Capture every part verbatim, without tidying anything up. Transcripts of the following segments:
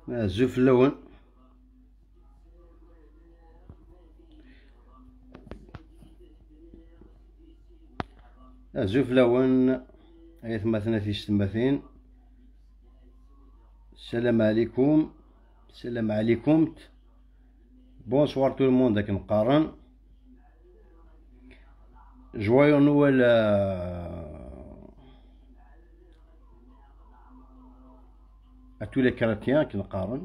Azul fell-awen. Azul fell-awen, ay atmaten, a tiyessetmatin. Salam alaikum. Salam alaikum. Bonsoir tout le monde, akken qqaren. Joyeux Noël, euh, à tous les chrétiens, akken qqaren.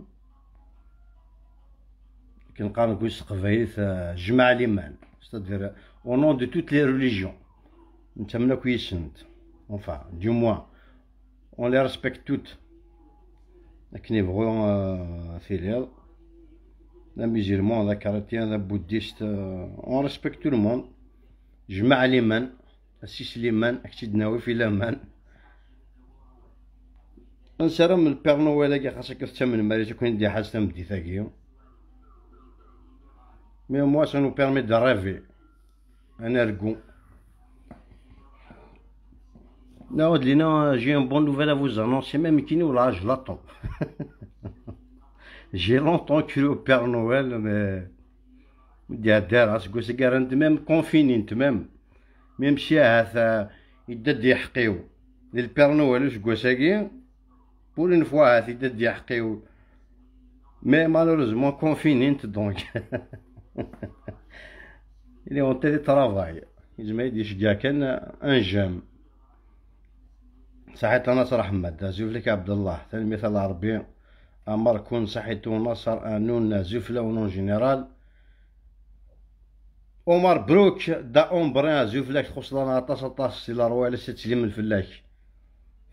Akken qqaren deg teqbaylit, euh, jmaɛ liman. C'est-à-dire, au nom de toutes les religions. Nettamen akk yis-sent. Enfin, du moins, on les respecte toutes. Akken yebɣu, euh, tiliḍ. D amusulman, d akriṭyan, d abudist, euh, on respecte tout le monde. Jmaɛ liman, assis liman, ad k-id-nawi fi laman. Nessaram le Père Noël-agi, xas akka tettamnem, ar akken i d-iḥaz tameddit-agi. Mais moi, ça nous permet de rêver. Ad nargu. Là, Adelina, j'ai une bonne nouvelle à vous annoncer, même qui nous lâche l'attend. J'ai longtemps cru au Père Noël, mais d-iɛedda ara, seg wasmi ara nett même confiné, nett même. Même si ahat, euh, yedda-d yiḥeqq-iw. Di le Père Noël useggas-agi, pour une fois, ahat yedda-d yiḥeqq-iw. Mais malheureusement, confiné, nett donc. Il est en télétravail. Yezmer ad d-iceggeɛ kan un j'aime. Saḥit a Naser Ḥmed, azul fell-ak a Ɛebdellah, tanemmirt a Ṛebbi. Amarkun, saḥit a Naser, Anun, azul fell-awen en général. Omar Brouk, da Ombre, azul fell-ak, txuṣṣeḍ-aneɣ aṭas, aṭas, si lerwa-ines ad tlimen fell-ak.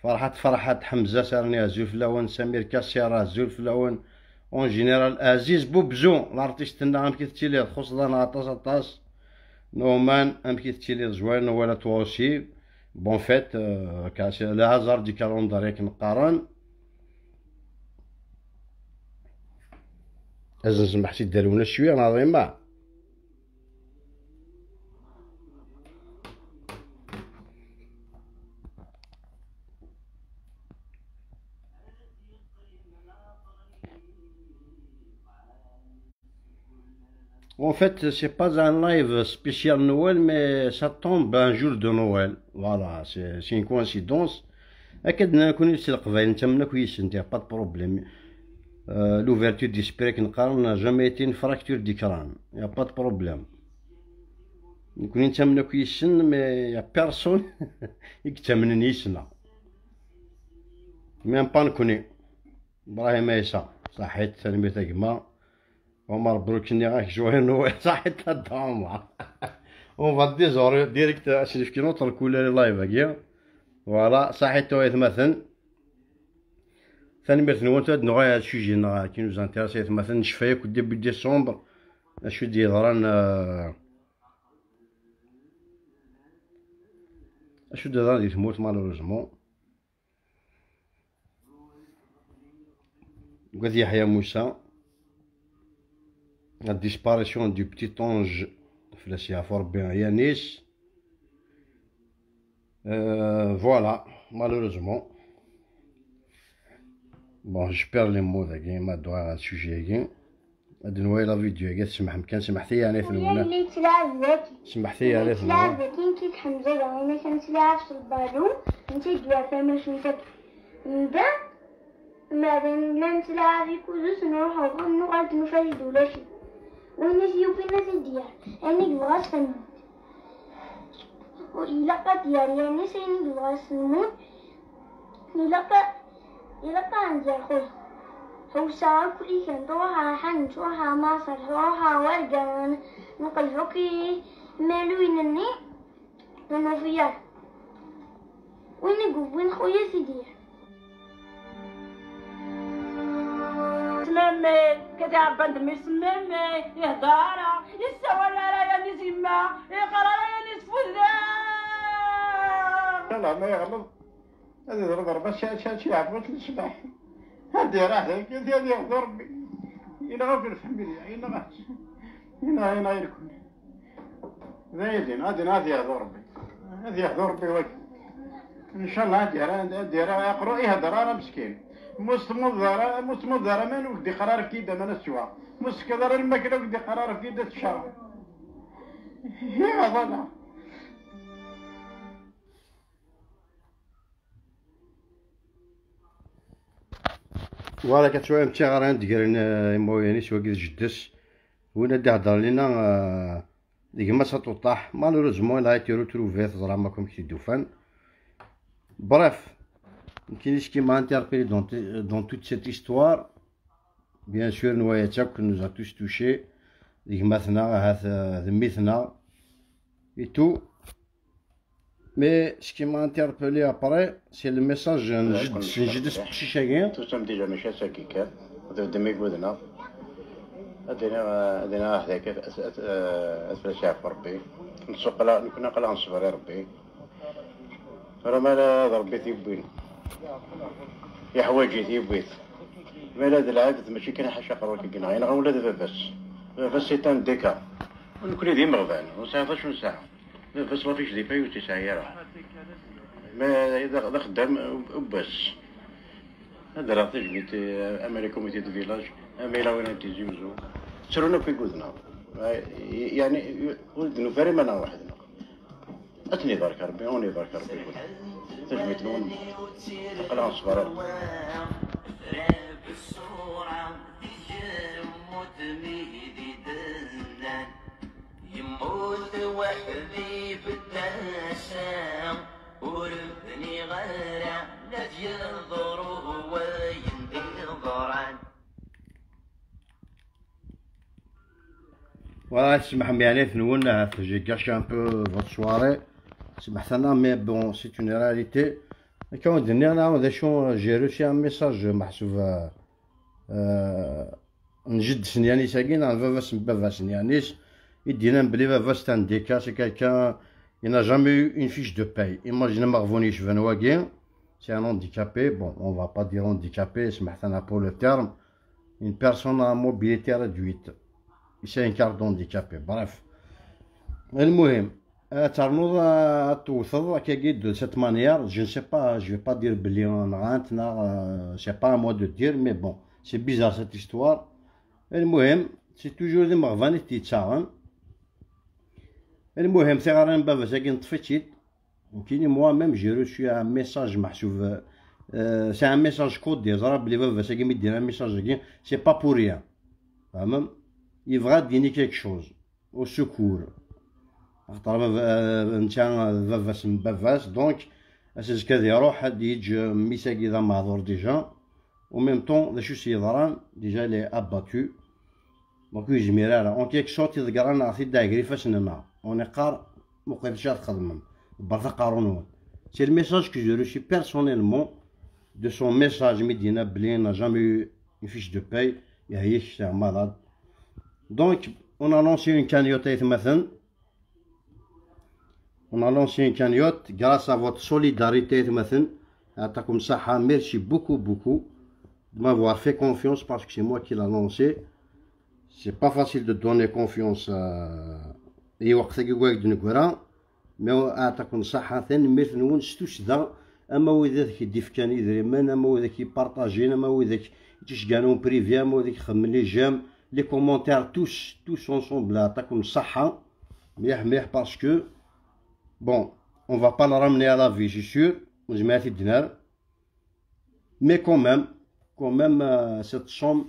Ferḥat, Ferḥat, Ḥemza Sarni, azul fell-awen, Samir Kassir, azul fell-awen. En général, Aziz Boubzou, l'artiste-nneɣ, amek i tettiliḍ? Txuṣṣeḍ-aneɣ aṭas, aṭas. Nouman, amek i tettiliḍ? Joyeux Noël à toi aussi. Bonne fête, euh, car c'est le hasard du calendrier akken qqaren. Ad nsemmeḥ si Dda Lwennas cwiya, neɣ dima? En fait, c'est pas un live spécial Noël, mais ça tombe un jour de Noël. Voilà, c'est, c'est une coïncidence. Akka d-nnan nekkni si Leqbayel, nettamen akk yis-sent, y a pas de problème. Euh, l'ouverture d'esprit akken qqaren n'a jamais été une fracture du crâne. Y a pas de problème. Nekkni nettamen akk yis-sen, mais y a personne i yettamnen yis-neɣ. Même pas nekkni. Ibrahim Aïssa, saḥit, tanemmirt a gma. Omar Brouk, nniɣ-ak joyeux Noël, saḥit a Dda Omar. On va désormais direct ad s-nefk notre couleur live-agi. Voilà, saḥit a waytmaten. Tanemmirt-nwen, ad nuɣal ar sujet-nneɣ qui nous intéresse, aytmaten, necfa yakk début décembre. Acu d-yeḍran, euh, acu d-yeḍran di tmurt, malheureusement. Gad Yeḥya Musa, la disparition du petit ange, fell-as yeɛfu Rebbi, Yanis. Euh, voilà, malheureusement. Bon, je perds les mots dagi, ma dduɣ ɣer sujet-agi. Ad nwali la vidéo-agi, tsemḥem kan, semḥet-iyi ɛni tenwuna. Yelli tettlaɛab daki. Semḥet-iyi ɛni tenwuna. Tettlaɛab daki, nekk d Ḥemza daɣen, akken nettlaɛab s lbalun, netta d-yuɣal tamacint akk. Nda, ma d nella nettlaɛab i kudus, nruḥ ɣur-, nuɣal-d nufa-t-id ulac-it. Win i t-yufin ad t-id-yerr, ayen i yebɣa s tannut. Ilaq ad d-yerr Yanis ayen i yebɣa s tannut. Ilaq a, ilaq a ɛendiɣ xuya. Ḥewseɣ akk i kan, truḥ ɣer ḥanut, truḥ ɣer Maṣer, truḥ ɣer Warga, n-, nqelleb akk i imaluyen-nni, ur nufi ara. Win i yewwin xuya Sidir. Smemmay, kati ɛebban d mmi Smemmay, ihder ara, yessawal ara Yanis yemma, iqqar ara Yanis fudda. Ala ma yeɣleḍ. Ad iḍreb Rebbi, acu, acu, acu yeɛreḍ ad t-nesbeḥ. Ad d-iraḥ dagi, ad yehdu Rebbi. Yenɣa akk lfamilya, yenɣa, yenɣa, yenɣa irkul. D ayen din, ad, ad yehdu Rebbi. Ad yehdu Rebbi wagi. Ncallah ad d-yerr, ad d-yerr aqerru, ihedder ara meskin. Mus tmuḍ ara, mus tmuḍ ara, man ur k-d-iqqar ara efk-iyi-d aman ad sweɣ. Mus tekkaḍ ara lmakla ur k-d-iqqar ara efk-iyi-d ad tecceɣ. Iɣaḍ ala. Voilà, كتشوفوا متي غير عند قرن يموياني سوا قد جدس. وين هاد هضر لنا، آه، ديك ما سطوطاح. Malheureusement, il a été retrouvé, تزرع ما كم كي دوفان. Bref, كاين ce qui m'a interpellé dans, dans toute cette histoire. Bien sûr, نوايا تاك nous a tous touchés. ديك ماتنا، هات، آه، ذميتنا. Et tout. Mais ce qui m'a interpellé après, c'est le message نجد نجد سقشيشاكي. Tusam déjà mačči ass-agi kan, d udem i yugudneɣ. Ad iniɣ, ad iniɣ aḥdak, ad fell-as iɛfu Rebbi. Nsuq la, nekni aql-aɣ neṣber i Rebbi. Tura ma d Rebbi t-yewwin, yeḥwaǧ-it, yewwi-t. Ma d lɛebd, mačči kan ḥaca aqerru-agi, yenɣa ula d baba-s. Baba-s c'est un déca. Nekni d imeɣban, ur nesɛi acu nesɛa. Baba-s ɣef icdif ay ur tt-yesɛi ara. Ma d ax-, d axeddam n wass. Ad rreɣ tajmilt, eh, ama les comités de village, ama i lawan n Tizi Uzzu. Ttrun akk iguden-a. Eh, yeɛni, ur d-nufi ara iman-nneɣ weḥd-neɣ. Ad ten-ibarek Rebbi, ad wen-ibarek Rebbi. Tajmilt-nwen. Aql-aɣ neṣber. Yemmut weḥd-i bedda ass-a, ur bniɣ ara la d-yeḍru wayen d-yeḍran. Voilà, tsemḥem yeɛni tenwen, ahat j'ai gâché un peu votre soirée. Smeḥt-aneɣ, mais bon, c'est une réalité. Akka ur d-nniɣ, neɣ d acu, j'ai reçu un message, meḥsub, euh, euh, n jedd-s n Yanis-agi, neɣ n baba-s n baba-s n Yanis, i d-yennan belli baba-s c'est un déca, c'est quelqu'un, il n'a jamais eu une fiche de paye. Imaginez ameɣbun yecban wagi, c'est un handicapé, bon, on va pas dire handicapé, smeḥt-aneɣ pour le terme, une personne à mobilité réduite. C'est une carte d'handicapé, bref. المهم, ad ternuḍ, ad tewteḍ akkagi de cette manière, je ne sais pas, je vais pas dire belli nɣan-t, neɣ, euh, c'est pas à moi de dire, mais bon, c'est bizarre cette histoire. المهم, c'est toujours d imeɣban i t-yettaɣen. المهم, tiɣri n baba-s-agi neṭṭef-itt-id. Nekkini, moi-même, j'ai reçu un message, meḥsub, euh, c'est un message codé, ẓriɣ belli baba-s-agi mi d-yenna message-agi, c'est pas pour rien. Tfehmem? Yebɣa ad d-yini quelque chose. Au secours. Axaṭer baba, euh, netta d baba-s n baba-s, donc, ass azekka ad iruḥ, ad d-yeǧǧ, euh, mmi-s-agi d ameɛḍur déjà. Au même temps, d acu s-yeḍran, déjà, il est abattu. Donc, ur yezmir ara. En quelque sorte, iḍegger-aneɣ-t-id ger ifassen-nneɣ. On iqqar, muqel acu ara txedmem. Ḍebbret aqerru-nwen. C'est le message que j'ai reçu personnellement de son message, mi d-yenna belli il n'a jamais eu une fiche de paye, yeɛya-k, c'est un malade. Donc, on a lancé une cagnotte, aytmaten. On a lancé une cagnotte grâce à votre solidarité, aytmaten. Yɛeṭṭakum ṣṣeḥḥa, merci beaucoup, beaucoup de m'avoir fait confiance parce que c'est moi qui l'a lancé. C'est pas facile de donner confiance, euh, i lweqt-agi deg wayeg d-neggra. Mais yɛeṭṭakum ṣṣeḥḥa, tanemmirt-nwen s tussda, ama widak i d-ifkan idrimen, ama widak i partajin, ama widak i ttceggan en privé, ama widak ixedmen les j'aime, les commentaires, tous, tous ensemble, yɛeṭṭakum ṣṣeḥḥa. Mliḥ, mliḥ, parce que, bon, on va pas le ramener à la vie, c'est sûr, ur nezmir ad t-id-nerr. Mais quand même, quand même, euh, cette somme,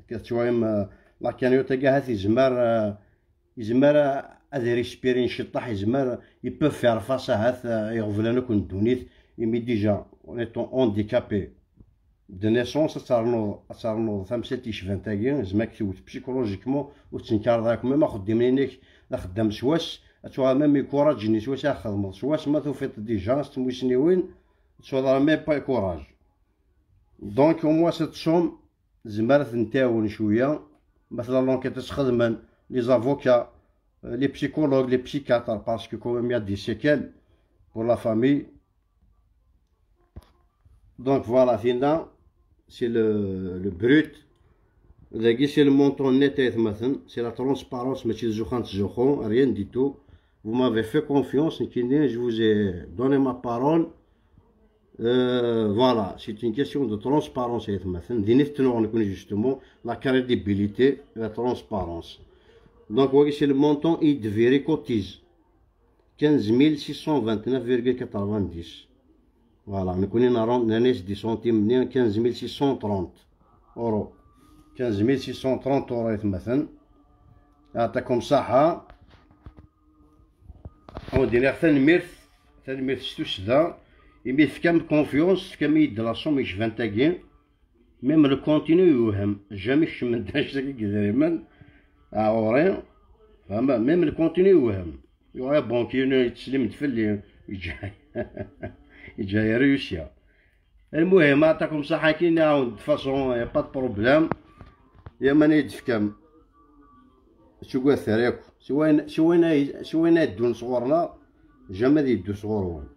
كتشوفهم، euh, la cagnotte-agi ahat yezmer, euh, yezmer, euh, ad récupérer ciṭṭaḥ, yezmer, il peut faire face ahat, euh, i iɣeblan akk n ddunit, imi déjà, en étant handicapé de naissance, ad ternuḍ, ad ternuḍ tamsalt yecban tagi, yezmer ad k-tewwet psychologiquement, ur tettenkareḍ ara akk, même axeddim-nni-inek d axeddam s wass, ad tuɣal même i courage-nni s wass ara txedmeḍ s wass, ma tufiḍ déjà s tmusniwin, ad tuɣal même pas courage. Donc, au moins, cette somme, tzemmer ad ten-tɛawen cwiya. Ma tella l'enquête ad tt-xedmen les avocats, euh, les psychologues, les psychiatres, parce que quand même, il y a des séquelles pour la famille. Donc, voilà, tinna, c'est le, le brut. Dagi, c'est le montant net, aytmaten. C'est la transparence, mačči d zzux ad nettzuxxu, rien du tout. Vous m'avez fait confiance, nekkini, je vous ai donné ma parole. Euh, voilà, c'est une question de transparence, ay atmaten. Din i tettnuɣ nekni, justement, la crédibilité, la transparence. Donc, wagi, c'est le montant i d-viri cotise. Quinze mille six cent vingt-neuf virgule quatre-vingt-dix. Voilà, nekni nerra, nerra-as des centimes, quinze mille six cent trente euros. Quinze mille six cent trente euros, ay atmaten. Yeɛṭikum ṣṣeḥḥa. Ad wen-d-iniɣ tanemmirt, tanemmirt s tussda, imi tefkam confiance, tefkam-iyi-d la somme yecban tagi. Même le continu yewhem, jamais kecmen-d anect-agi n yedrimen ar ɣur-i. Fehmeḍ? Même le continu yewhem. Yuɣal banquier-nni yetteslim-d fell-i, yeǧǧa, yeǧǧa-yi réussir. Lmuhim, yeɛṭikum ṣṣeḥḥa, ad k-in-iɛawen de façon, y a pas de problème. Yamani i d-tefkam, ttuggadet ara akk. Si wayen, si wayen ay, si wayen ay ddun sɣur-neɣ, jamais ad yeddu sɣur-wen.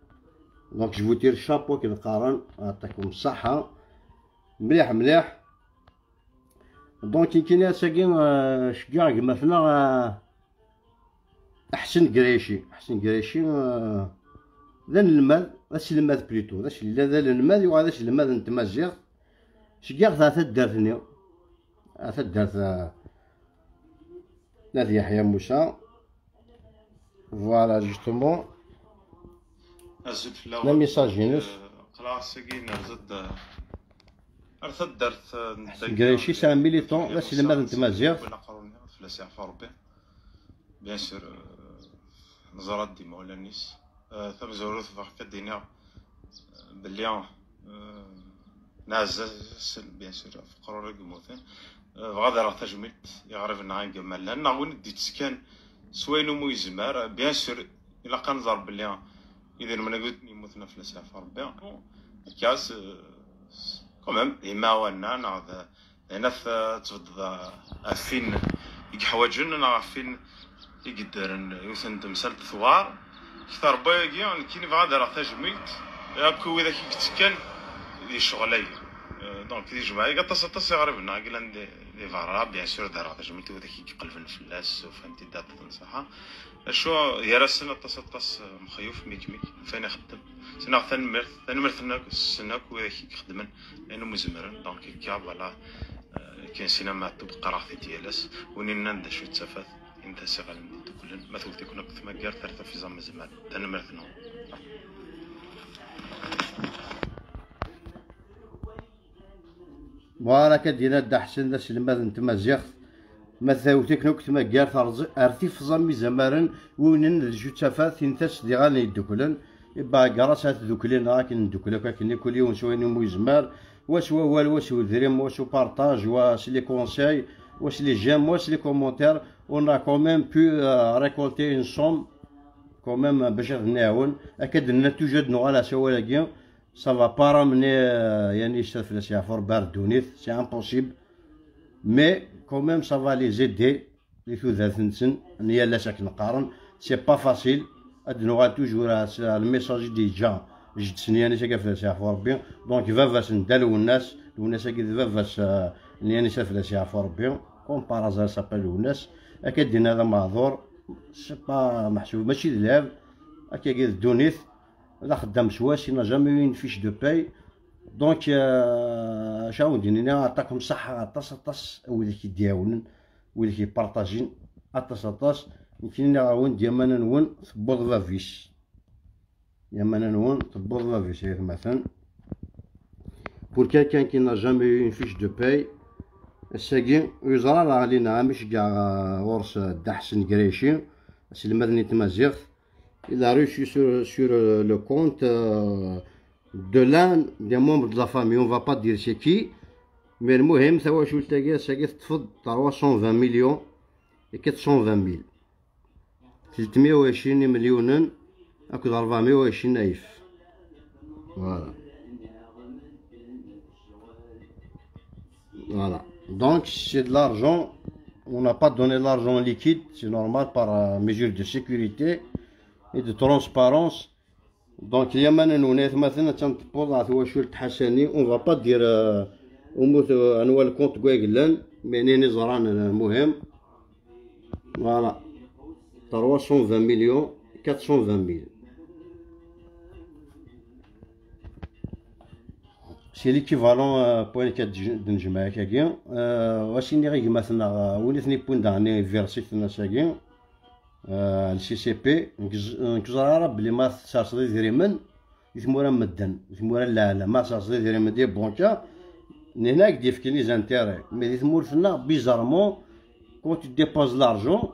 Donc, je vous tire chapeau, akken qqaren, yeɛṭikum ṣṣeḥḥa. Mliḥ, mliḥ. Donc, nekkini ass-agi, euh, ceggeɣ gma-tneɣ, euh, Ḥsen Grayci. Ḥsen Grayci, euh, d anelmad, d aselmad plutôt. D aselmad, d anelmad, yuɣal d aselmad n tmaziɣt. Ceggeɣ-t ɣer taddart-nni. Ɣer taddart, euh, n At Yeḥya Musa. Voilà, justement. Azul fell-awen. Le message-ines. Euh, qqleɣ ass-agi nerza-d, euh, ar taddart, euh, n Ḥsen Grayci, c'est un militant, d aselmad n tmaziɣt. Wala aqruni, fell-as yeɛfu Rebbi. Bien sûr, euh, neẓra-d imawlan-is. Euh, tamezwarut, bɣiɣ ad d-iniɣ, euh, belli, euh, nɛezza-s, bien sûr, ɣef uqrur i yemmuten. Euh, bɣiɣ ad rreɣ tajmilt i yiɣriben-nneɣ aneggaman llan, neɣ win i d-yettekkan s wayen umi yezmer. Euh, bien sûr, ilaq ad nẓer belli idrimen-agi ur ten-yemmuten, fell-as yeɛfu Rebbi. Akka, s-, s-, quand même, d imawanen-a, neɣ d Ayen ad t-, ad tbeddeḍ ɣef win i yeḥwaǧen neɣ ɣef win i yeddren yiwet n temsalt tewɛer. Kter Rebbi ayagi, nekkini bɣiɣ ad rreɣ tajmilt akk i widak i yettekkan di ccɣel-agi. Euh, donc, di jmaɛ-agi, aṭas, aṭas iɣriben-nneɣ i yellan di, di berra, bien sûr, ad rreɣ tajmilt i widak i iqelben fell-as, ufan-t-id, aṭas n ṣṣeḥḥa. Acu, gar-asen aṭas, aṭas, euh, Mexyuf, Mikmik, ɣef wayen ixeddem. Sneɣ tanemmirt, tanemmirt-nnek, ssen akk widak i ixeddmen ayen umi zemren. Donc, akka, voilà, euh, akken sina Meɛtub, qqareɣ-t-id yal ass. Win yennan d acu d tafat, init-as iɣallen d-dduklen, ma tewwet-iken akk tmaggart, ar tafeẓ am zzman. Tanemmirt-nwen. Mubarak ad d-yini Dda Ḥsen d aselmad n tmaziɣt. Ma tewwet-iken akk tmaggart, rẓ-, ar tifeẓ am izamaren, win d acu d tafat, init-as d iɣallen yedduklen. Ibaɛger-as at dukli neɣ akken ndukkel akk akken, kul yiwen s wayen umi yezmer, wa s wawal, wa s udrim, wa s upartaj, wa s les conseils, wa s les j'aime, wa s les commentaires. On a quand même pu, euh, récolter une somme, quand même, bac ad nɛawen. Akka d-nenna, toujours ad nuɣal ɣer wawal-agi. Ça va pas ramener, euh, yani, s fell-as yeɛfu Rebbi, ar ddunit, c'est impossible. Mais quand même, ça va les aider, di tudert-nsen n yal ass akken qqaren. C'est pas facile. Ad nuɣal toujours à, à le message i d-yeǧǧa jeddi-s n yani, s-, fell-as yeɛfu Rebbi. Donc, baba-s n Dda Lwennas, Lwennas-agi d baba-s, euh, n yani, s-, fell-as yeɛfu Rebbi. Comme par hasard, s'appelle Lwennas. Akka d-yenna d ameɛḍur, c'est pas meḥsub, mačči d lɛib. Akkagi d ddunit. D axeddam s wass, il n'a jamais eu une fiche de paye. Donc, euh, acu ad wen-d-nini, yeɛṭikum ṣṣeḥḥa aṭas, aṭas, a widak i d-iɛawnen, widak i partajin, aṭas, aṭas. Nekkini nniɣ-awen-d, yamana-nwen tewweḍ bab-is. Yamana-nwen tewweḍ bab-is, ay atmaten. Pour quelqu'un qui n'a jamais eu une fiche de paye, ass-agi, ur yeẓra ara Lina amek i ɣur-s, euh, Dda Ḥsen Grayci, aselmad n tmaziɣt, il a reçu sur, sur, euh, le compte, euh, de l'un des membres de la famille, on va pas dire c'est qui, mais lmuhim, tawacult-agi ass-agi teṭṭef-d trois cent vingt millions et quatre cent vingt mille. Tletmya u ɛecrin imelyunen akked rebɛemya u ɛecrin alef. Voilà. Voilà. Donc, c'est de l'argent. On n'a pas donné l'argent liquide, c'est normal, par, euh, mesure de sécurité et de transparence. Donc, yamana-nwen, ay atmaten, attan tewweḍ ɣer twacult Ḥasani. On va pas dire, euh, umut, euh, anwa le compte deg wayeg llan, mais nini ẓran, euh, lmuhim. Voilà. Trois cent vingt millions, quatre cent vingt mille. C'est l'équivalent, euh, point quatre d-, d-nejmeɛ akkagi. Euh, wac iniɣ i gma-tneɣ, euh, win i ten-iwwin daɣen i virus-iten ass-agi, euh, le C C P, nekk ẓ-, nekk ẓriɣ ara belli ma tserseḍ idrimen di tmura n medden, di tmura n lɛalam, ma tserseḍ idrimen di banka, nihna i k-d-yefken les intérêts. Mais di tmurt-nneɣ, bizarrement, quand tu déposes l'argent,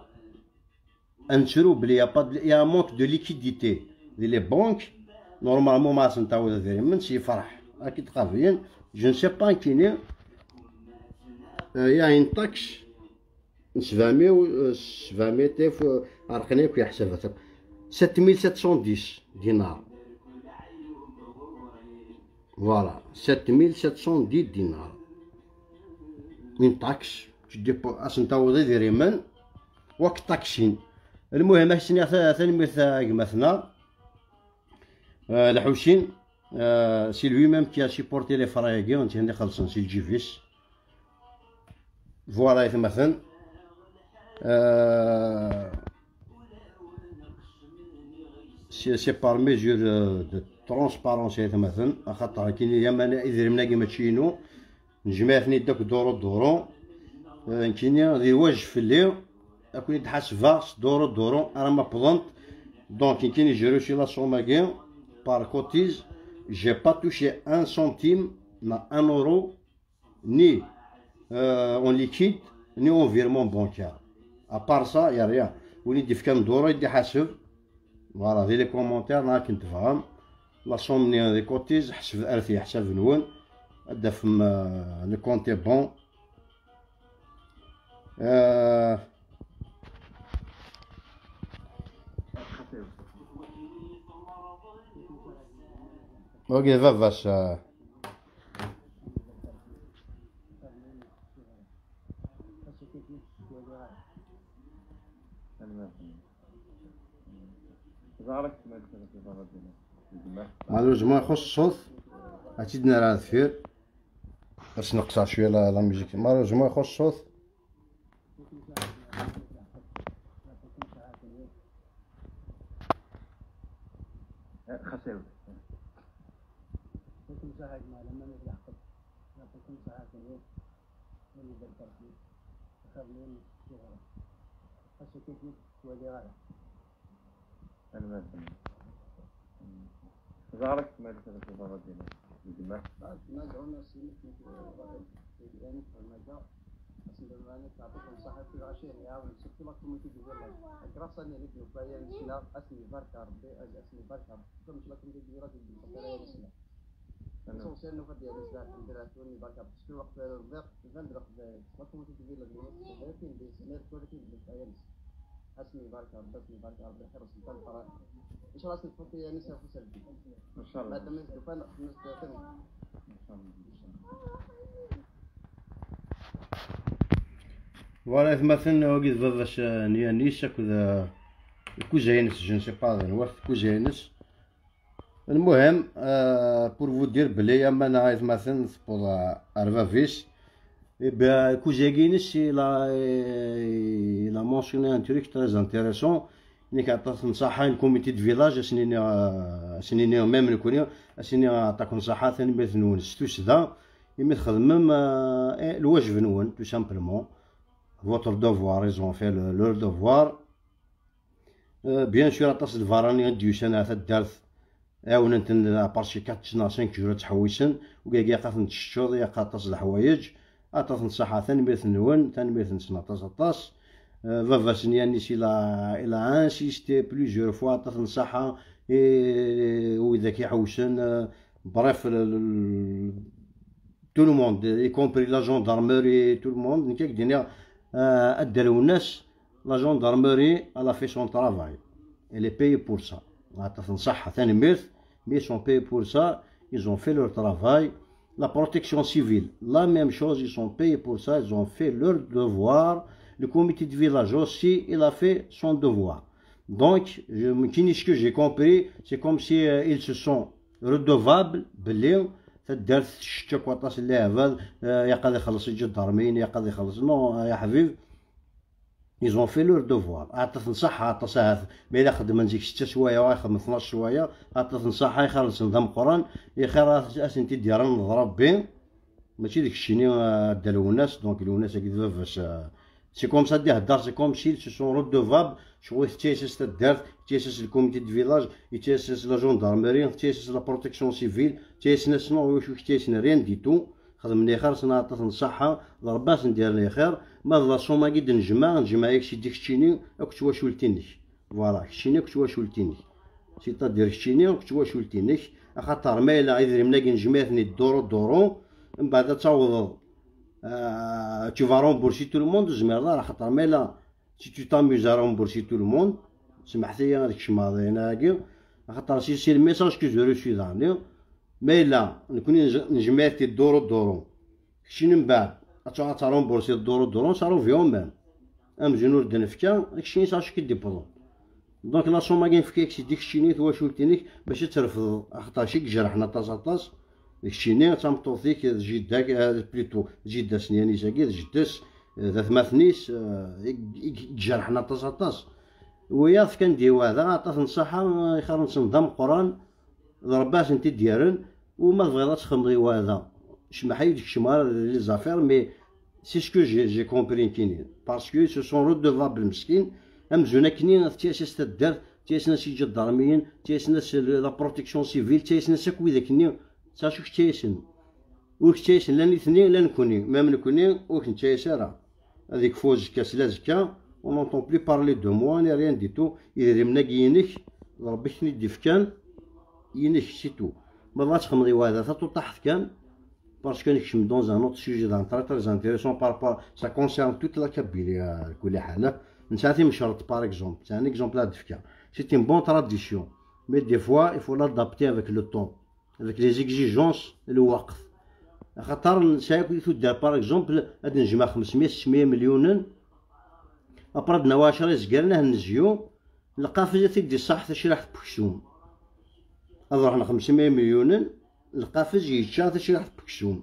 ad nettru belli y a pas de, y a un manque de liquidité di les banques. Normalement, ma asen-tawiḍ idrimen, s yefraḥ. Ad k-id-qabiyen, je ne sais pas, nekkini, euh, y a une taxe n sebɛemya, euh, sebɛemya alef, euh, ɛerqen akk iḥsabat. Sept mille sept cent dix dinars. Voilà, sept mille sept cent dix dinars. Une taxe, tu déposes, asen-tawiḍ idrimen, wak taxin. Lmuhim, ad k-iniɣ ta-, tanemmirt a gma-tneɣ, euh, Lḥusin, euh, c'est lui-même qui a supporté les frais-agi, netta i ixellṣen si lǧib-is. Voilà, aytmaten. Euh, c'est, c'est par mesure, euh, de transparence, aytmaten. Axaṭer nekkini, yamana idrimen-agi mačči inu. Nejmeɛ-ten-id akk duru duru. Euh, nekkini, d lwajeb fell-i ad ken-id-ḥasbeɣ s duru duru arma wwḍent. Donc, nekkini, j'ai reçu la somme-agi par cotise. J'ai pas touché un centime, na un euro, ni, euh, en liquide, ni en virement bancaire. À part ça, y a rien. Win i d-ifkan duru i d-iḥaseb. Voilà, di les commentaires, neɣ akken tebɣam. La somme-nni di cotise, ḥesbet ar tiḥsab-nwen. Ad d-tafem, euh, le compte est bon. Euh, wagi d baba-s, euh, Malheureusement, ixuṣṣ ṣṣut. Ad tt-id-nerr ar deffir. Ad s-neqseɣ cwiya la, la musique. Malheureusement, ixuṣṣ ṣṣut. Xas iwet. Ẓer-ak ma lsabet iḍarren-inu. Gma. Asen-d lmeɛna teɛṭiḍ nṣaḥa kul ɛecrin iɛawen surtout la communauté du village. Grâce à Nelly d Nufaya nesla, ad sen-ibarek Rebbi, ad sen-ibarek Rebbi. Comme la communauté du village d Nufaya nesla. L'essentiel nufa-d yeɛni sla, alḥemdulillah, ad sen-ibarek Rebbi. Parce que lweqt ẓriɣ iban-d leqbayel, la communauté du village, d ayen kan di sner tura kan di Nufaya nesla. Ad sen-ibarek Rebbi, ad sen-ibarek Rebbi, ḥirṣen tal Ferɛun. Inchallah ad sen-tfeḍ yeɛni s afus Rebbi. Inchallah. Madam is dufan, xedmet-as. Inchallah. Voilà, atmaten, wagi d baba-s, euh, n Yanis akked, euh, kuza-ines, je ne sais pas d anwa kuza-ines. Lmuhim, euh, pour vous dire belli amana, atmaten, tewweḍ, euh, ar bab-is. Eh ben, kuza-ines, il a, il a mentionné un truc très intéressant. Nekk aṭas n ṣṣaḥa, le comité de village, ad sen-iniɣ, euh, ad sen-iniɣ même nekni, ad sen-iniɣ aṭas n ṣṣaḥa, tanemmirt-nwen s tussda. Imi txedmem, euh, eh, lwajeb-nwen, tout simplement. Votre devoir, ils ont fait le, leur devoir. Euh, bien sûr, aṭas n lbarani i d-yusan ar taddart, ɛiwnen-ten à part ces quatre neɣ cinq jours ad ttḥewwisen, wigagi ilaq ad ten-teččeḍ, ilaq aṭas n leḥwayeǧ, aṭas n ṣṣaḥa, tanemmirt-nwen, tanemmirt-nsen aṭas, aṭas. Euh, baba-s n Yanis, il a, il a insisté plusieurs fois, aṭas n ṣṣaḥa, i, i widak iḥewsen, euh, bref, le, le, tout le monde, y compris la gendarmerie, tout le monde, nekk ak-d-iniɣ, euh, ad d-alwen ass, la gendarmerie, elle a fait son travail. Elle est payée pour ça. Aṭas n ṣṣaḥa, tanemmirt, mais ils sont payés pour ça, ils ont fait leur travail. La protection civile, la même chose, ils sont payés pour ça, ils ont fait leur devoir. Le comité de village aussi, il a fait son devoir. Donc, je, ce que j'ai compris, c'est comme si, euh, ils se sont redevables, belli taddart tcečč akk aṭas n leɛbad, euh, ilaq ad ixelleṣ iǧadarmiyen, ilaq ad ixelleṣ. Non, euh, ya ḥbib, Ils ont fait leur devoir. Aṭas n ṣṣeḥḥa, aṭas ahat. Ma yella xedmen zik setta sswayeɛ, xedmen tnac sswayeɛ, aṭas n ṣṣeḥḥa, ixir-nsen d ameqqran, ixir ad, ad sen-t-id-yerren d Ṛebbi. Mačči d keččini, euh, a Dda Lwennas, donc Lwennas-agi d baba-s, euh, c'est comme ça d-ihedder, c'est comme s'ils se sont redevables, ccɣel tettayas-as taddart, tettayas-as le comité de village, tettayas-as la gendarmerie, tettayas-as la protection civile, tettayas-asen, non, ur tettayas-asen rien du tout. Xedmen ixir, sɛan aṭas n ṣṣeḥḥa, d Ṛebbi ad sen-d-yerr lxir. Ma d la somme-agi d-nejmeɛ, nejmeɛ-ak-tt-id i keččini akked twacult-inek. Voilà, keččini akked twacult-inek. C'est-à-dire keččini akked twacult-inek, axaṭer ma yella idrimen-agi nejmeɛ-iten-id duru duru, mbeɛd ad tawḍeḍ, euh, tu vas rembourser tout le monde, ur tezmireḍ ara, axaṭer ma yella si tu t'amuses à rembourser tout le monde, smeḥt-iyi ad kecmeɣ dinna-agi, axaṭer c'est, c'est le message que j'ai reçu daɣen. Ma yella nekni nj-, nejmeɛ-it-id duru duru, keččini mbeɛd ad tu-, ad tremboursiḍ duru duru, ça revient au même. Amzun ur d-nefka, keččini s acu k-id-iwwḍen. Donc la somme-agi nefka-ak-tt-id i keččini, twacult-inek, bac ad trefdeḍ, axaṭer ci ijerḥen aṭas aṭas, d keččini, d tameṭṭut-ik, d jidda-k, eh, plutôt, d jidda-s n Yanis-agi, d jedda-s, eh, d atmaten-is, eh, i, i, i ijerḥen aṭas aṭas. Wiyaḍ fkan-d i wada aṭas n ṣṣeḥḥa, ixir-nsen d ameqqran, d Ṛebbi ad sen-t-id-yerren. U ma tebɣiḍ ad txedmeḍ i wada, cmeḥ-iyi ur d-keččmeɣ ara di les affaires, mais c'est ce que j'ai, j'ai compris nekkini. Parce que ils se sont redevables meskin, amzun akkenni tettayas-as taddart, tettayas-as iǧadarmiyen, tettayas-as la protection civile, tettayas-as akk widak-nni, s acu tettayas-asen? Ur tettayas-asen la nitni, la nekkni, même nekkni ur k-nettayas ara. Ad ikfu azekka s lazekka, on n'entend plus parler de moi, ni rien du tout. Idrimen-agi inek, d Ṛebbi i k-ten-id-ifkan, inek, c'est tout. Ma bɣa ad txedmeḍ i wada, taṭuṭaḥt kan, parce que nekcem dans un autre sujet, d'un très, très intéressant par rapport, ça concerne toute la Kabylie, euh, kulli ḥal. Nesɛa timecreḍt, par exemple, c'est un exemple ad d-fkeɣ. C'est une bonne tradition, mais des fois, il faut l'adapter avec le temps, avec les exigences, lweqt. Axaṭer nesɛa akk di tuddar, par exemple, ad nejmeɛ xemsemya, sesmya milyunen, après ad nawi ɛecra izgaren, ad nezyu, lqafez ad t-id-iṣaḥ tacriḥt n weksum. Ad ruḥen xemsemya milyunen, lqafez yečča tacriḥt n weksum.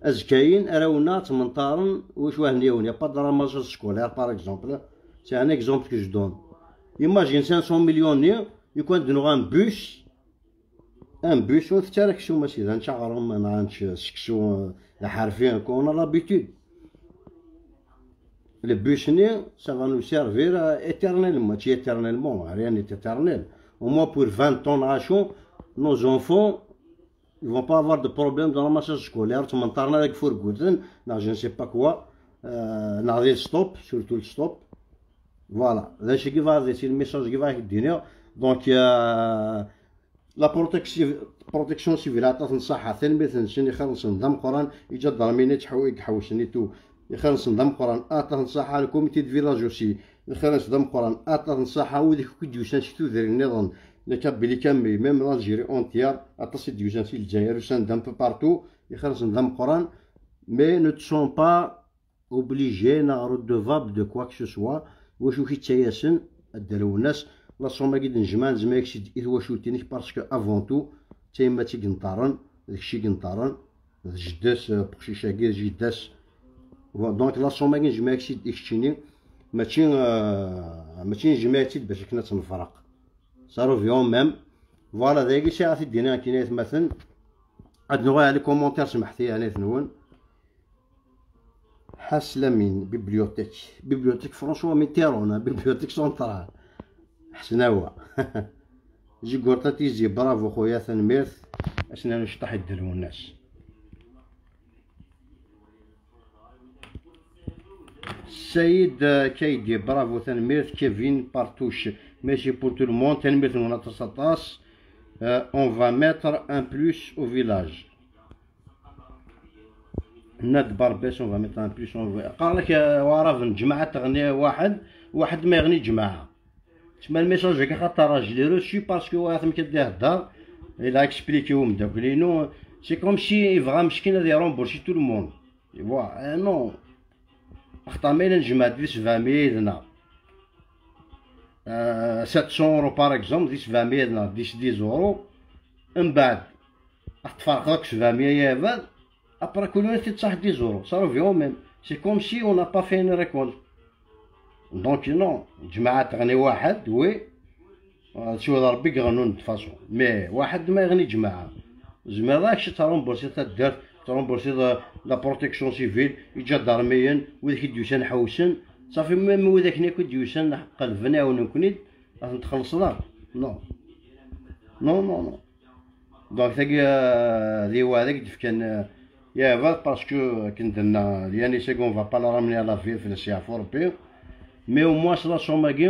Azekka-yin, arraw-nneɣ ttmenṭaren, wacu ahen yawen, y a pas de ramassage scolaire, par exemple. C'est un exemple que je donne. Imagine cinq cents millions-nni, yukan d-nuɣ un bus, un bus, ur ntett ara aksum, a sidi, ad nečč aɣrum, neɣ ad nečč seksu, euh, d aḥerfi, on a l'habitude. Le bus-nni, ça va nous servir, euh, éternellement, mačči éternellement, rien n'est éternel. Au moins pour vingt ans, nos enfants, ils vont pas avoir de problème de ramassage scolaire, ttmenṭaren ara deg ifurguten, neɣ je ne sais pas quoi, euh, neɣ di le stop, surtout le stop. Voilà, d acu i bɣiɣ, c'est le message i bɣiɣ ad k-d-iniɣ. Donc, euh, la protection, protection civile, aṭas n ṣṣeḥḥa, tanemmirt-nsen, ixir-nsen d ameqqran, iǧadarmiyen i ttḥew-, i iḥewsen et tout, ixir-nsen d ameqqran, aṭas n ṣṣeḥḥa, le comité de village aussi, ixir-nsen d ameqqran, aṭas n ṣṣeḥḥa, wid akk i d-yusan si tudrin nniḍen, la Kabylie kamel, même l'Algérie entière, aṭas i d-yusan si Lezzayer, usan-d un peu partout, ixir-nsen d ameqqran, mais ne sont pas obligés neɣ redevables de quoi que ce soit, wacu k-ittayasen, a Dda Lwennas, la somme-agi d-nejmeɛ, nejmeɛ-ak-tt-id i twacult-inek, parce que avant tout, d tayemmat i yenṭaren, d kečč i yenṭaren, d jedda-s, euh, uqcic-agi, d jidda-s. Voilà, donc la somme-agi nejmeɛ-ak-tt-id i keččini, mačči, euh, mačči nejmeɛ-itt-id bac akken ad tt-nefreq. Ça revient au même. Voilà, d ayagi sɛiɣ ad t-id-iniɣ nekkini, ay atmaten. Ad nuɣal ɣer les commentaires, smeḥt-iyi, ɛnayt-nwen. Ḥaslamin, bibliothèque. Bibliothèque François Mitterrand, hein, bibliothèque centrale. Ḥesnawa. Jigurta Tizi, bravo xuya, tanemmirt. Ad s-nernu ceṭṭaḥ i Dda Lwennas. Saïd, euh, Kaidi, bravo, tanemmirt. Kevin Partouche, merci pour tout le monde. Tanemmirt-nwen aṭas aṭas. Euh, on va mettre un plus au village. Nad Barbès, on va mettre un plus, on va. قال لك، آه، وعرف جماعة تغني واحد، واحد ما يغني جماعة. تسمى الميساج هكا خاطر راجل يروسي parce que واحد ما كيدير هضر. Il a expliqué هو مداكلينو. C'est comme si يبغى مسكين هذا يرومبورسي tout le monde. ايوا، آه، non. اخطر ما إلا نجمع ديس فامي يدنا. آه، sept cents euros par exemple، ديس فامي يدنا، ديس dix euros. من بعد، تفرق لك سبعمية يا بال. Après كل واحد يتصح dix euros. Ça revient au même. C'est comme si on n'a pas fait une récolte. Donc non, ǧmaɛa teɣni waḥed, oui. Siwa d Rebbi yeɣnun de façon. Mais waḥed ma yeɣni ǧmaɛa, tzemreḍ ad ak-tṛumbursiḍ taddart, tṛumbursiḍ la protection civile, iǧadarmiyen, wid i d-yusan ḥewsen. Safi, même wid akken akk i d-yusan qelben, ɛawnen-ken-id, ad ten-txellṣeḍ? Non. Non, non, non. Donc tagi, euh, d lweɛda i d-fkan, euh, yeɛbed, parce que akken d-tenna Liane, c'est qu'on va pas la ramener à la vie, fell-as yeɛfu Rebbi. Mais au moins s la somme-agi,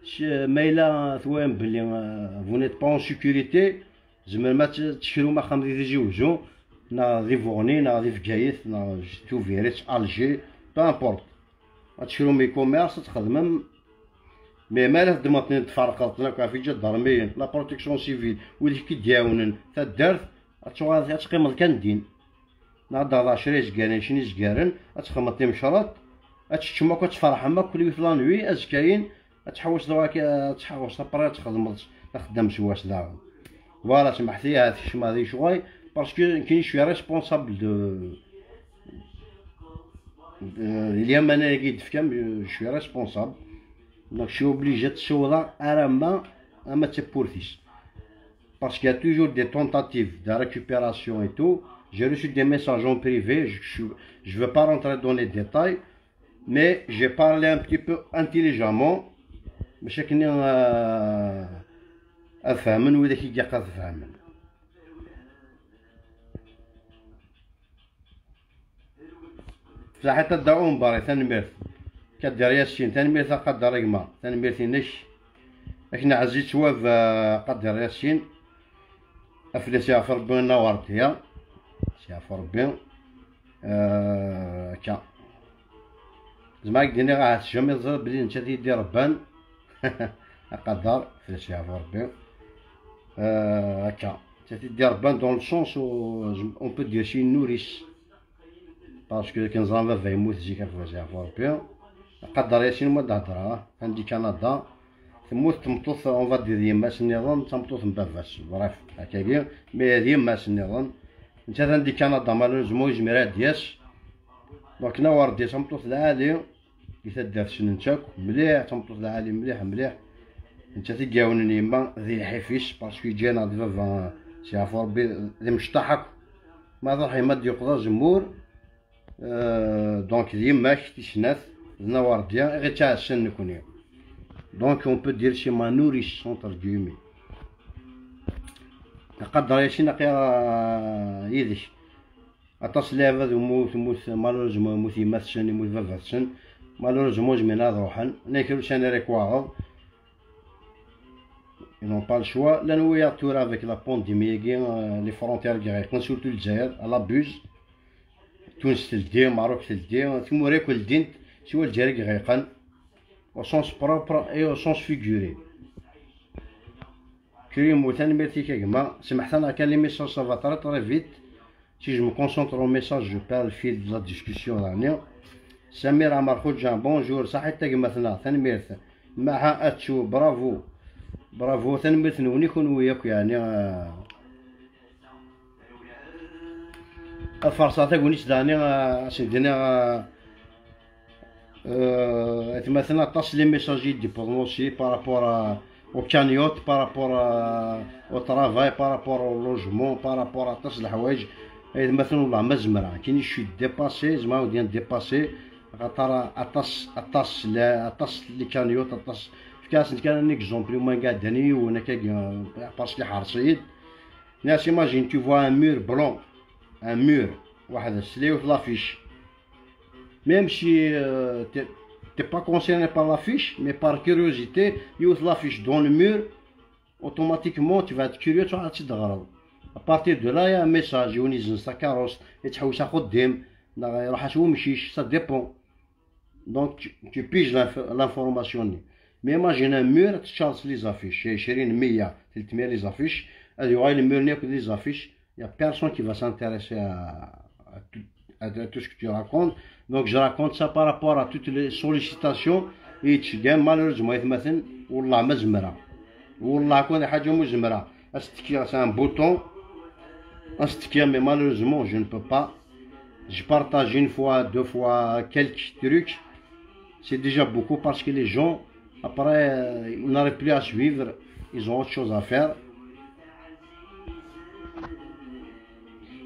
s-, ma yella twalam belli, euh, vous n'êtes pas en sécurité, tzemrem ad t-, ad tekrum axxam di Tizi Wezzu, neɣ di Buɣni, neɣ di Bgayet, neɣ Tubiret, Alger, peu importe. Ad tekrum e-commerce, ad txedmem. Mais ma ara teddmeḍ-ten-id, tferqeḍ-ten akk ɣef iǧadarmiyen, la protection civile, wid i k-id-iɛawnen, taddart, ad tuɣaleḍ, ad teqqimeḍ kan din. Neɣ ad d-taɣeḍ ɛecra izgaren, ɛecrin izgaren, ad txedmeḍ timecreḍt, ad teččem akk, ad tferḥem akk, yiwet la nuit, azekka-yin, ad tḥewwseḍ, ad tḥewwseḍ après, ad txedmeḍ, ad txeddmeḍ s wass daɣen. Voilà, smeḥt-iyi, ad kecmeɣ di ccɣel, parce que nekkini je suis responsable de, de, il y a un an-agi i d-tefkam, je suis responsable. Donc je suis obligé ad ssiwḍeɣ arama, ama d tawwurt-is. Parce qu'il y a toujours des tentatives de récupération et tout. J'ai reçu des messages en privé, je, je, je veux pas rentrer dans les détails, mais j'ai parlé un petit peu intelligemment. Bac akken, euh, ad fehmen widak i ilaq ad fehmen. Saḥit a Dda Umbari, tanemmirt. Kader Yasin, tanemmirt a Qader a gma, tanemmirt-inek. Akken ɛziz ttwab, a Qader Yasin. Afella s yeɛfu Rebbi, a Nawardiya. S yeɛfu Rebbi. Eh, akka. Zemreɣ ad k-d-iniɣ ahat jamais teẓriḍ belli nettat i d-irebban. Aqader, fell-as yeɛfu Rebbi. Euh, akka. Nettat i d-irebban dans le sens où on peut dire c'est une nourrice. Parce que akken ẓran baba yemmut zik, fell-as yeɛfu Rebbi. Aqader Yasin, ma d-hedreɣ, anda i Kanada. Temmut tmeṭṭut, on va dire, yemma-s nniḍen, d tameṭṭut n baba-s. Bref, akkagi. Mais d yemma-s nniḍen. Nettat anda i Kanada, malheureusement, ur yezmir ad d-yas. Donc, Nawardiya d tameṭṭut lɛali. Di taddart ssnen-tt akk mliḥ, d tameṭṭut lɛali mliḥ, mliḥ. Nettat i iɛawnen yemma di lḥif-is, parce que yeǧǧa-yaneɣ-d baba, s yeɛfu Rebbi, d imecṭaḥ akk. Ma truḥ yemma ad d-yuqeḍ azemmur, euh, donc d yemma-k tis snat, d Nawardiya, i ɣ-ittɛassan nekni. Donc on peut dire c'est ma nourrice, entre guillemets. Aqader Yasin, aql-aɣ, euh, yid-k. Aṭas n leɛbad yemmut, yemmut, malheureusement, yemmut yemma-tsen, yemmut baba-tsen. Malheureusement, ur zmiren ad ruḥen. Nnan kra ussan ara ikwaɣeḍ. Ils n'ont pas le choix. Llan wiyaḍ tura avec la pandémie-agi, euh, les frontières i iɣelqen, surtout Lezzayer, elle abuse. Tunes teldi, Maroc teldi, tmura akk ldint, siwa Lezzayer i iɣelqen. Au sens propre et au sens figuré. Krim, tanemmirt-ik a gma. Semḥet-aneɣ kan, les messages ça va très très vite. Si je me concentre au message, je perds le fil de la discussion, daɣni. Samir Amar Xudjan, bonjour. Saḥit a gma-tneɣ, tanemmirt. Maha Atsu, bravo. Bravo, tanemmirt-nwen i kunwi akk, yeɛni, euh, ad farṣeɣ tagnit daɣni, euh, ad sen-d-iniɣ, euh, Euh, atmaten, aṭas les messages i d-yewwḍen aussi par rapport à, aux cagnottes, par rapport à, au travail, par rapport au logement, par rapport à aṭas n leḥwayeǧ. Atmaten, wellah ma zemreɣ, kini je suis dépassé, zemreɣ ad iniɣ dépassé, axaṭer aṭas, aṭas la, aṭas les cagnottes, aṭas. Fkiɣ-asen kan un exemple, i ma iɛeddan yiwen akkagi, parce que iḥreṣ-iyi-d. Nniɣ-as, imagine, tu vois un mur blanc, un mur, waḥed, s la yiwet l'affiche. Même si, euh, t'es, t'es pas concerné par l'affiche, mais par curiosité, yiwet l'affiche dans le mur, automatiquement, tu vas être curieux, tu vas te dire. À partir de là, il y a un message, yiwen yezzenz takeṛṛust, yettḥewwis axeddim, neɣ iruḥ-as wemcic, ça dépend. Donc, tu, tu piges l'inf-, l'information. Mais imagine un mur, tu charges les affiches, c'est عشرين, مية, تلتمية les affiches, ad yuɣal le mur-nni akked les affiches, il y a personne qui va s'intéresser à, à tout, à, à tout ce que tu racontes. Donc, je raconte ça par rapport à toutes les sollicitations. Et tu gagnes, malheureusement, atmaten, والله ما زمرة. والله كون حاجة مو زمرة. Asetki, c'est un bouton. Asetki, mais malheureusement, je ne peux pas. Je partage une fois, deux fois, quelques trucs. C'est déjà beaucoup parce que les gens, après, euh, ils n'arrivent plus à suivre, ils ont autre chose à faire.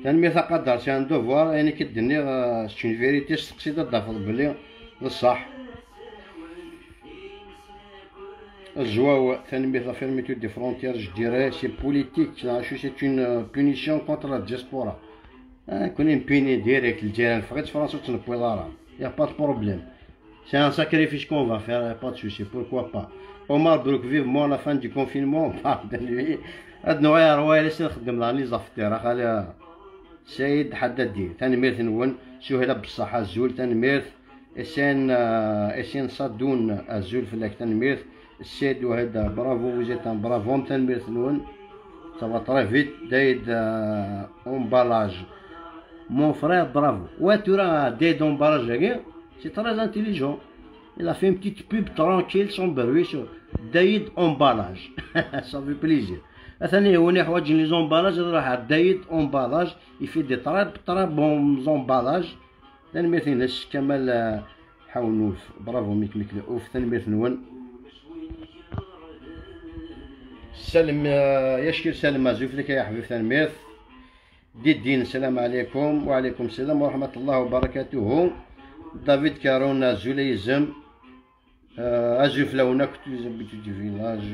Tanemmirt a Qadar, c'est un devoir, ayen i k-d-nniɣ, euh, c'est une vérité, steqsi-d ad d-tafeḍ belli d ṣṣeḥ. Azwaw, tanemmirt, la fermeture des frontières, je dirais, c'est politique, c'est une, euh, punition contre la diaspora. Ah, nekkni npini direct, Lezzayer neffeɣ-itt, Fransa ur tt-newwiḍ ara. Y a pas de problème. C'est un sacrifice qu'on va faire, y a pas de souci, pourquoi pas. Omar Brouk, vivement la fin du confinement, on parle de lui. Ad nuɣal ar wayla s nxeddem daɣen les affaires, a xali Saïd Haddadi. Tanemmirt-nwen, Suhla Bessaḥ, azul, tanemmirt. Esen, euh, Esen Sadoun, azul fell-ak, tanemmirt. Saïd Wahed, bravo, vous êtes un brave homme, tanemmirt-nwen. Ça va très vite, Daïd, euh, Emballage. Mon frère, bravo. Ouais, tura Daïd Emballage-agi, c'est très intelligent. Il a fait une petite pub tranquille, sans bruit, sur Daïd Emballage. Ça fait plaisir. Atan win yeḥwaǧen les emballages, ad iruḥ ar Daïd Emballage, il fait des très, très bons emballages. Tanemmirt-ines, Kamal, euh, Ḥawnut. Bravo, Mik Mik Ouf, tanemmirt-nwen. Salem, euh, Yacir Salem, azul fell-ak ay aḥbib, tanemmirt. Didin, salam alaikum. Wa alaikum salam wa rahmatullah wa barakatuh. David Caron, azul a yizem. Euh, azul fell-awen akk, tous les habitants du village.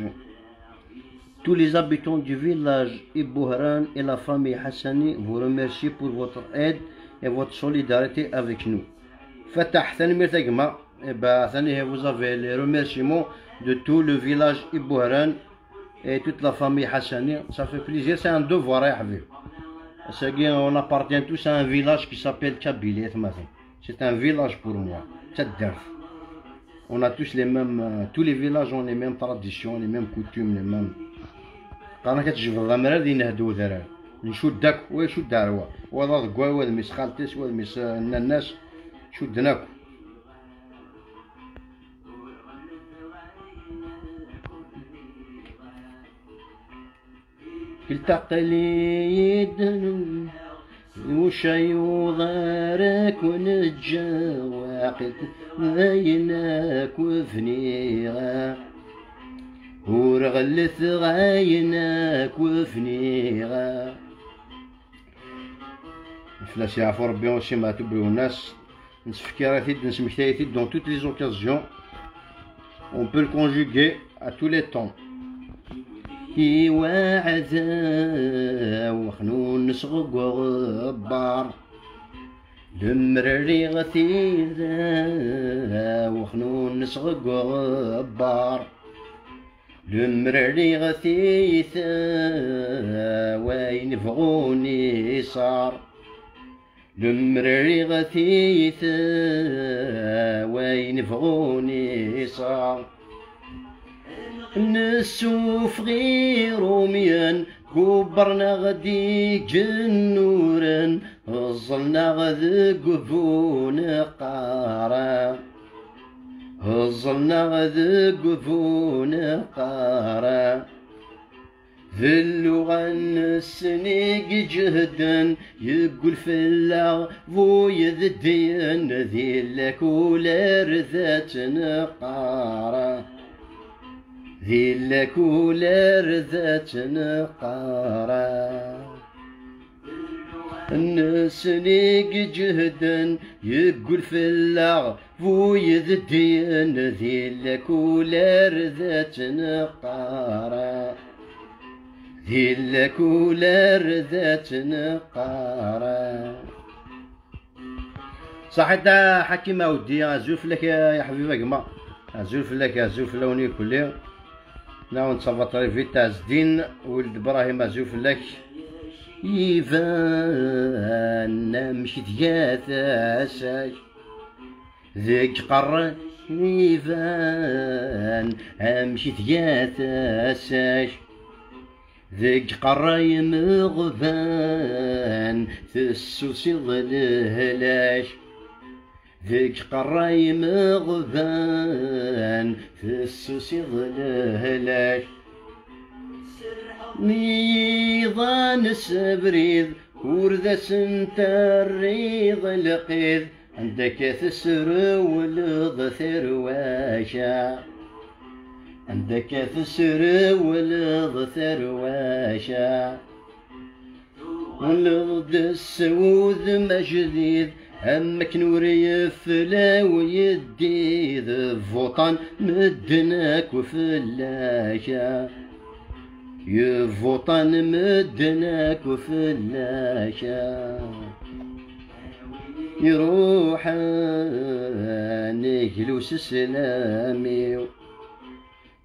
Tous les habitants du village Ibouhran et la famille Hassani vous remercient pour votre aide et votre solidarité avec nous. Fatah, tanemmirt a gma. Eh ben, vous avez les remerciements de tout le village Ibouhran et toute la famille Hassani. Ça fait plaisir, c'est un devoir, a ḥbib. Ass-agi, on appartient tous à un village qui s'appelle Kabylie, atmaten. C'est un village pour moi. Taddart. On a tous les mêmes, euh, tous les villages ont les mêmes traditions, les mêmes coutumes, les mêmes. Qqaren-ak ad tjebdeḍ amrar ad inehd udrar. Ncudd akk, wa icudd ar wa. Wa d aḍeggal, wa d mmi-s xalti-s, wa d mmi-s, euh, nanna-s. Cudden akk. Iltaqel-iyi-d ucayuḍ ara ken-ǧǧeɣ, waqil d ayen akk bniɣ, ur ɣellteɣ ayen akk bniɣ. Fell-as yeɛfu Rebbi, aussi Meɛtub Lwennas. Nesfekkiray-t-id, nesmektay-it-id dans toutes les occasions. On peut le conjuguer à tous les temps. Iwaɛdaw xnun sɣegbar, lemmer rriɣ tidaw xnun sɣegbar, lemmer rriɣ tiyita wayen bɣun iṣar. Lemmer rriɣ tiyita wayen bɣun iṣar. Nessufeɣ irumyen, gubbren-aɣ-d igennuren, ẓẓlen-aɣ deg ubuneqqar. Ẓẓlen-aɣ deg ubuneqqar. D lluɣa-nsen i iǧehden, yeggul fell-aɣ bu yeddiyen, di lakul ar d at-neqqar. Di lakul ar d at-neqqar. Nsen i iǧehden, yeggul fell-aɣ bu yeddiyen, di lakul ar d at-neqqar. Di lakul ar d at-neqqar. Saḥit a Ḥakim Awdi, azul fell-ak a aḥbib a gma. Azul fell-ak, azul fell-awen ikelli. Nawen ça va très vite, Azdin Weld Ibrahim, azul fell-ak. Iban amek tga tasa-k deg qerra, iban amek tga tasa-k deg qerra imeɣban, tessusiḍ lehlak. Deg qerra imeɣban, tessusiḍ lehlak. Iḍan s abrid, ur d asen-terriḍ lqid, Anda akka tesrewleḍ tarwa-k? Anda akka tesrewleḍ tarwa-k? Wleḍ-d s wudem ajdid, am akken ur yeflaw yeddid, vuṭan medden akk fell-ak. Yvuṭan medden akk fell-ak. Iruḥen iglu s sslam-iw.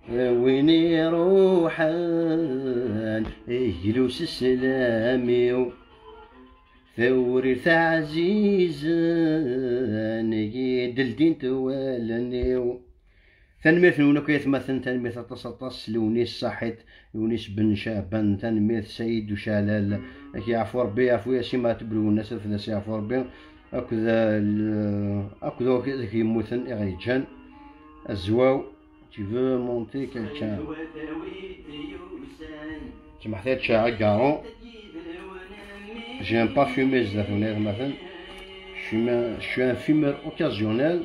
Win iruḥen iglu s sslam-iw. Tawrirt ɛzizen i d-ldint wallen-iw. Tanemmirt-nwen akk ay atmaten, tanemmirt aṭas aṭas, Lewnis Saḥit, Lewnis Ben Caɛban, tanemmirt Sayid Ucaɛlal, ad k-yeɛfu Rebbi, yeɛfu-yas i Maɛtub Lwennas, ad fell-as yeɛfu Rebbi, akked, eh, l-, akked wid yemmuten i ɣ-yeǧǧan, Azwaw, tu veux monter quelqu'un? Smaḥ, ad ččeɣ agaṛṛu. J'aime pas fumer zdat-wen ay atmaten. Je suis un, je suis un fumeur occasionnel.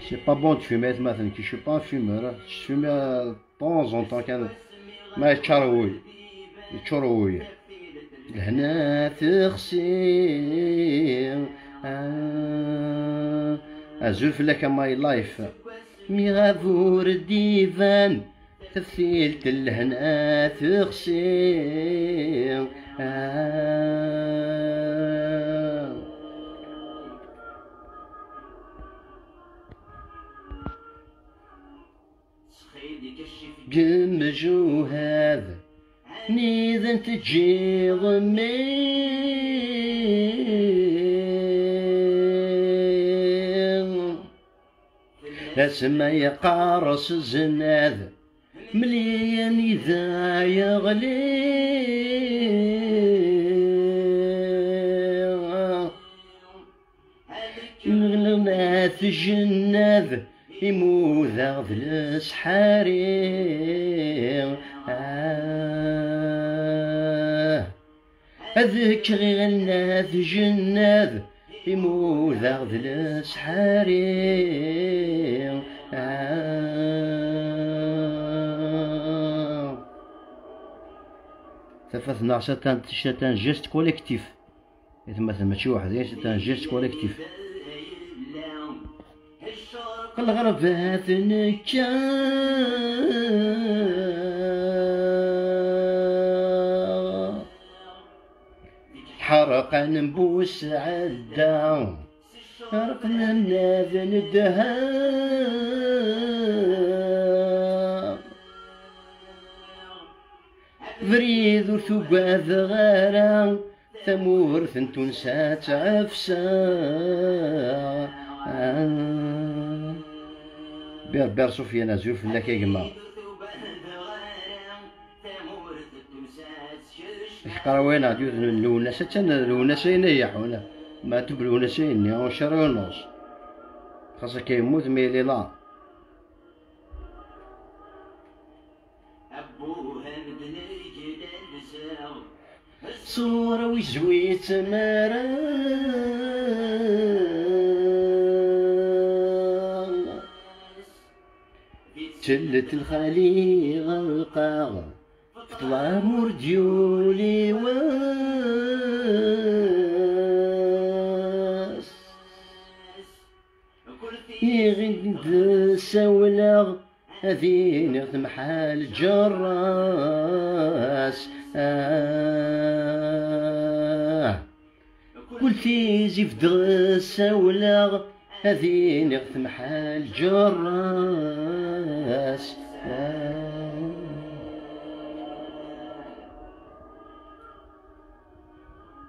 C'est pas bon de fumer, atmaten, je suis pas un fumeur. Je fume, euh, de temps en temps kan ma yeččar wul, yeččur wul. Lehna texsi, ah, azul fell-ak a my life. Mi ɣab ur d-iban, teftilt n lehna texsi. Ah. Gemjuhad niden teǧǧiḍ mmi. Asma yeqqar s zznad, mliyan ida yeɣli. Neɣlen at jennad, imudaɣ d lesḥari. Ah. Ad kkiɣ iɣelnat jennad, imudaɣ d lesḥari. Ah. Tafat-nneɣ, c'est un, c'est un geste collectif. Atmaten, mačči weḥd-i, c'est un geste collectif. Lɣerbat nekka ḥerqen Busɛedda, ḥerqen anad n ddheb. Brid ur tugadeɣ ara, tamurt n Tunes ad tɛefseɣ. Berber Sufyan, azul fell-ak a gma. Iqrawen ɛad yuden n Lwennas, attan Lwennas ayen ay iḥun. Maɛtub Lwennas ayenni, ur cari unuẓ. Xas akka yemmut, mais il est là. Ṣṣura wi zwi ttmara. Tellet lxali ɣelqeɣ, ṭṭlam ur d-yuli wass. Iɣil d-sawleɣ, ad iniɣ temḥal ǧerras. Ah. Kul tizi bdiɣ sawleɣ, ad iniɣ temḥal ǧerras. Ah.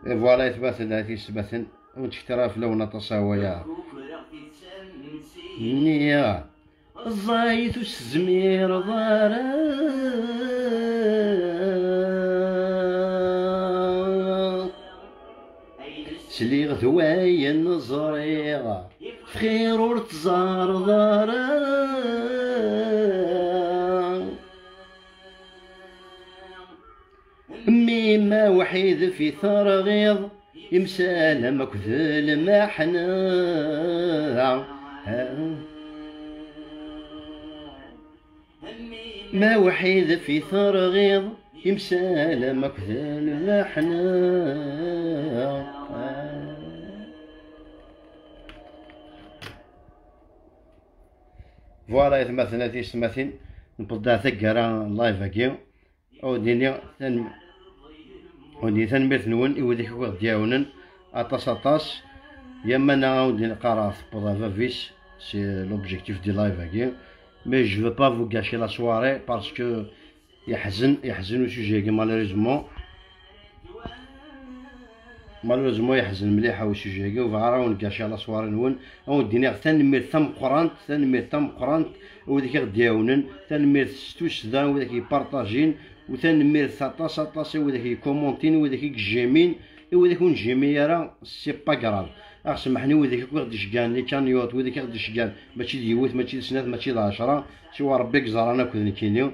Et voilà, atmaten, a tismaten, ur ttkettreɣ fell-awen aṭas awal. Nniɣ, ẓẓayet ur s-tezmireḍ ara. Sliɣ d wayen ẓriɣ, xir ur tẓareḍ ara. Mmi ma wḥid fi terɣiḍ, imsalam akked lmaḥna. Ma wḥid fi terɣiḍ, imsalam akked lmaḥna. Voilà, aytmaten, a tiyessetmatin, newweḍ-d ar taggara n live-agi. Ad wen-d-iniɣ tanem-, ad wen-d-iniɣ tanemmirt-nwen i widak akk i ɣ-d-iɛawnen aṭas, aṭas. Yamana ad wen-d-iniɣ qqareɣ tewweḍ ar bab-is, c'est l'objectif du live-agi. Mais je veux pas vous gâcher la soirée parce que yeḥzen, yeḥzen usujet-agi, malheureusement. Malheureusement, yeḥzen mliḥ usujet-agi, ur bɣiɣ ara ad wen-gâcher la soirée-nwen. Ad wen-d-iniɣ tanemmirt tameqqrant, tanemmirt tameqqrant i widak i ɣ-d-iɛawnen, tanemmirt s tussda i widak yepartajin, u tanemmirt aṭas, aṭas i widak yekkumuntin, i widak i yejjimin, i widak ur nejjimi ara, c'est pas grave. Ad ɣ-semḥen i widak akk i ɣ-d-iceggɛen, les cagnottes, widak i ɣ-d-iceggɛen, mačči d yiwet, mačči d snat, mačči d ɛecra, siwa Rebbi i yeẓran akked nekkini.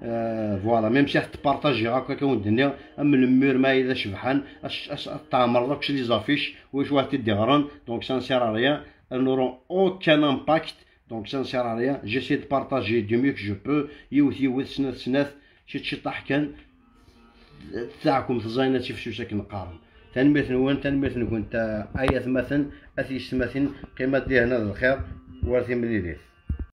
Euh, voilà, même si ad t-partagiɣ akk, akka wen-d-nniɣ, am lemmur ma yella cebḥan, as-, as-, ad tɛemreḍ akk s les affiches, u wacu ad t-id-iɣren, donc ça ne sert à rien, elles n'auront aucun impact, donc ça ne sert à rien, j'essaie de partager du mieux que je peux, yiwet, yiwet, snat, snat, ciṭ, ciṭaḥ kan, taɛkumt ẓayen ad tifsus akken qqaren. Tanemmirt-nwen, tanemmirt-nkent, a, ay atmaten, a tiyessetmatin, qqim ad d-ihna d lxir, war timlilit.